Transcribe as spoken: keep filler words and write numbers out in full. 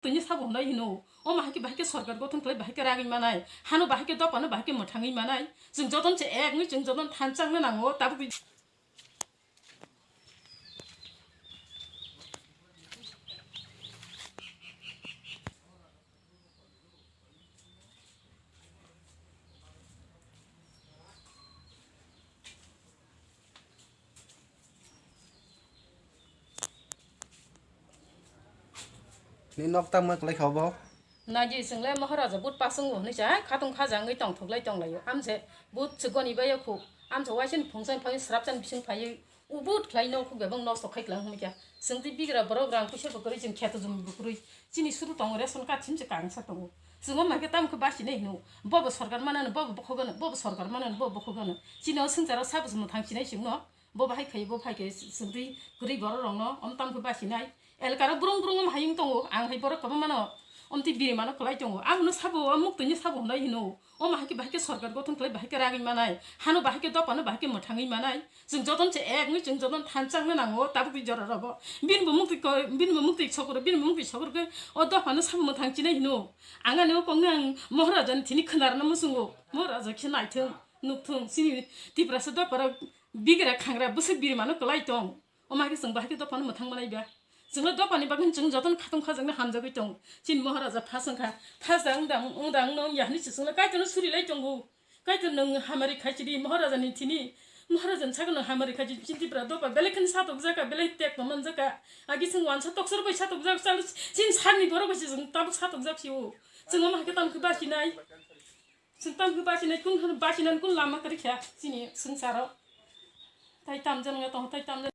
Tini sabo hwnwi hino, o ma hai khe bahai khe sorkar gothon khlai, bahai khe ragwi manai, hano bahai khe dophano bahai khe mwthangwi manai. Chwng jotono se ek wngwi chwng jotono thansa wngna nango, tabuk. Ni nok tangma kwlai kha obo? Naji, chwngle Maharaja but pasung bo hwnwi cha, khatung khaja wngwi tongthoklai tonglaio. Amse but chikoni bai khu, amse waisani phungsan phai srapsan bising phai u but khlai no khu bebang nosto khai klang hwnwi kha. Chwng tei bigra borok rang puisa bo kwrwi, chwng kheto jumi bo kwrwi. Chini suru tongo, ration card simse kangsa tongo. Chwng o ma khe tamo khe basi nai hino. Bobo sorkar manano, bobo bokhogano, bobo sorkar manano, bobo bokhogano. Chini o swngcharo sabo se mwthang sinai chwngno. Bo bahai khai, bo phai khe chwng twi kwrwi borok rokno om tamo khe basi nai. Elkaro brung brung om hayung tongo, ang hai borok kwbangma no om twi biri mano kwlai tongo. Ang no sabo, o muktwi ni sabo hwnwi hino. O ma hai khe bahai khe sorkar gothon khlai, bahai khe ragwi manai. Hano bahai khe dophano bahai khe mwthangwi manai. Chwng jotono se ek wngwi chwng jotono thansa wngna nango, tabuk twi jora robo. Bini bo muktwi ko-, bini bo muktwi sokoro, bini bo muktwi sokoro khe o dophano sabo mwthang chinai hino. Ang ani o kok no ang Maharaja ni thini khwnarwna muchungo. Maharaja khe naithung, nukthung, chini Tiprasa dopharok bigra khangra bwswk biri mano kwlai tong. O ma khe chwng bahai khe dophano mwthang manai ba. Chwngno dophani bagwi chwng jotono khatung khajakno hamjagwi tongo. Chini Maharaja phas wngkha. Phas da wngda, wngda wngno wngya hwnwi se chwngno Kaitorno suri lai tongo. Kaitor nwng hamari khai chidi Maharajani thini. Maharajani sakno nwng hamari khai chidi, chini Tipra dopha belai kheno satokjak kha, belai tekto manjak kha. Agi chwng wansa toksor bai satokjak, chalo chini sarni borok bai se chwng tabuk satokjak sio. Chwng omo hai khe tamo khe bachinai. Chwng tamo khe bachinai, kun hwn bachinani kun lama kwrwi kha chini swngcharo. Tai tamjani wngya tongo, tai tamjani.